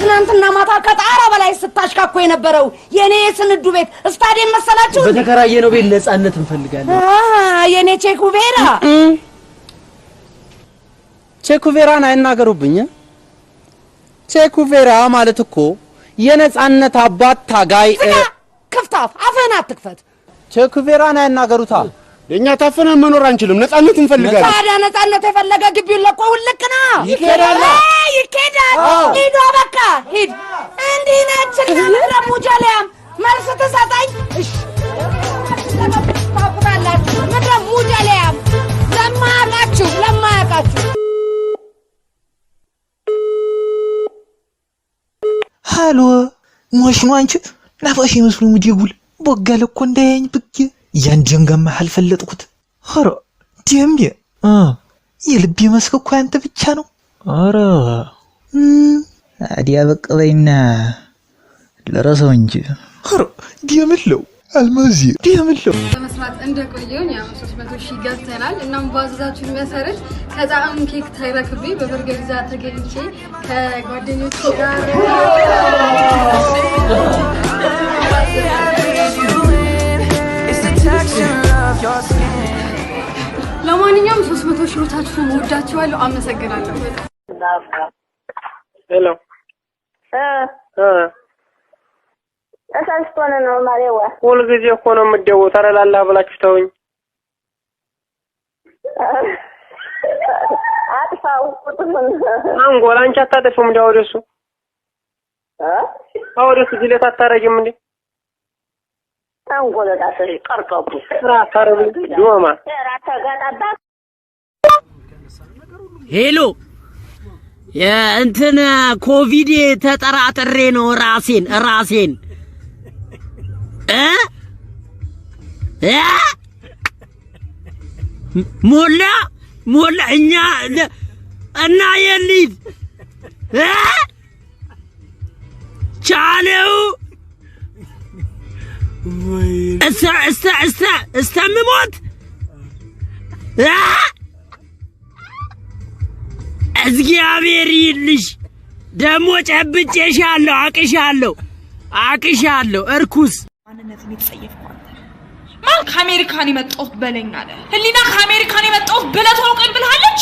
ትናንትና ማታ ከጣራ በላይ ስታሽካኮ የነበረው የኔ የስንዱ ቤት ስታዲየም መሰላችሁ? በተከራየነው ቤት ነፃነት እንፈልጋለን። የኔ ቼኩቬራ ቼኩቬራን አይናገሩብኝ። ቼኩቬራ ማለት እኮ የነፃነት አባት ታጋይ። ክፍታፍ አፍህን አትክፈት። ቼኩቬራን አይናገሩታ። እኛ ታፈነን መኖር አንችልም። ነፃነት እንፈልጋለን። ታዲያ ነፃነት የፈለገ ግቢውን ለቆ ውልቅና ይኬዳል፣ ይኬዳል። ሂዶ በቃ ሂድ። እንዲህ ነችና ምድረ ሙጀሊያም መልስ ትሰጠኝ። እሺ ታውቁታላችሁ። ምድረ ሙጀሊያም ለማያውቃችሁ ለማያውቃችሁ። ሃሎ ሞሽኑ አንቺ ናፋሽ ይመስሉ ሙዲጉል ቦጋለ እኮ እንዳያኝ ብጌ ያን ደንጋማ አልፈለጥኩት። ኧረ ደሜ የልቤ መስክ እኮ ያንተ ብቻ ነው። ኧረ አዲያ በቅ በይና ለረሰው እንጂ። ኧረ ደምለው አልማዚ ደምለው በመስራት እንደቆየውን ያው 300 ሺህ ገብተናል። እናም ባዘዛችሁን መሰረት ከጣዕም ኬክ ተረክቤ በበርገር ይዛ ተገኝቼ ከጓደኞች ጋር። ለማንኛውም 300 ሺዎቻችሁን ወዳችኋለሁ። አመሰግናለሁ። ሄሎ። ተሳስቶ ነው ማሬዋ። ሁልጊዜ እኮ ነው የምትደውለው። ኧረ ላላህ ብላችሁ ተውኝ። አጥፋው ቁጥሩን። አንጎል አንቺ አታጠፊውም እንዴ? ወደሱ ወደሱ delete አታረጊም እንዴ? አንጎል ዳሰሪ ቀርቀቡ ስራ አታረጉ ዶማ። ሄሎ፣ የእንትን ኮቪድ ተጠራጥሬ ነው ራሴን ራሴን እ እ ሞላ ሞላ እኛ እና የሊድ እ ቻለው እስተ እስተ እስተ እስተምሞት እ እግዚአብሔር ይልሽ። ደግሞ ጨብጬሻለሁ፣ አቅሻለሁ፣ አቅሻለሁ። እርኩስ ማንነትን የተጸየፍኩ አንተ ማን ከአሜሪካን የመጣሁት በለኝ አለ። ህሊና ከአሜሪካን የመጣሁት ብለህ ቶሎ ቀን ብልሃለች።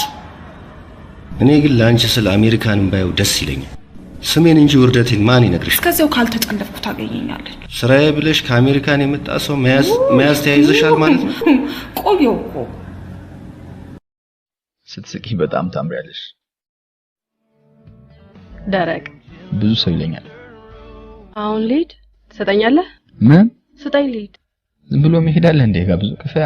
እኔ ግን ለአንቺ ስለ አሜሪካንን ባየው ደስ ይለኛል። ስሜን እንጂ ውርደቴን ማን ይነግርሽ? እስከዚያው ካልተጠለፍኩ ታገኘኛለች። ስራዬ ብለሽ ከአሜሪካን የመጣ ሰው መያዝ መያዝ ተያይዘሻል ማለት ነው። ቆየው እኮ። ስትስቂ በጣም ታምሪያለሽ። ደረቅ ብዙ ሰው ይለኛል። አሁን ልሂድ፣ ትሰጠኛለህ? ምን ስጠኝ ልሂድ። ዝም ብሎ መሄድ አለ እንዴ? ጋብዞ ክፍያ።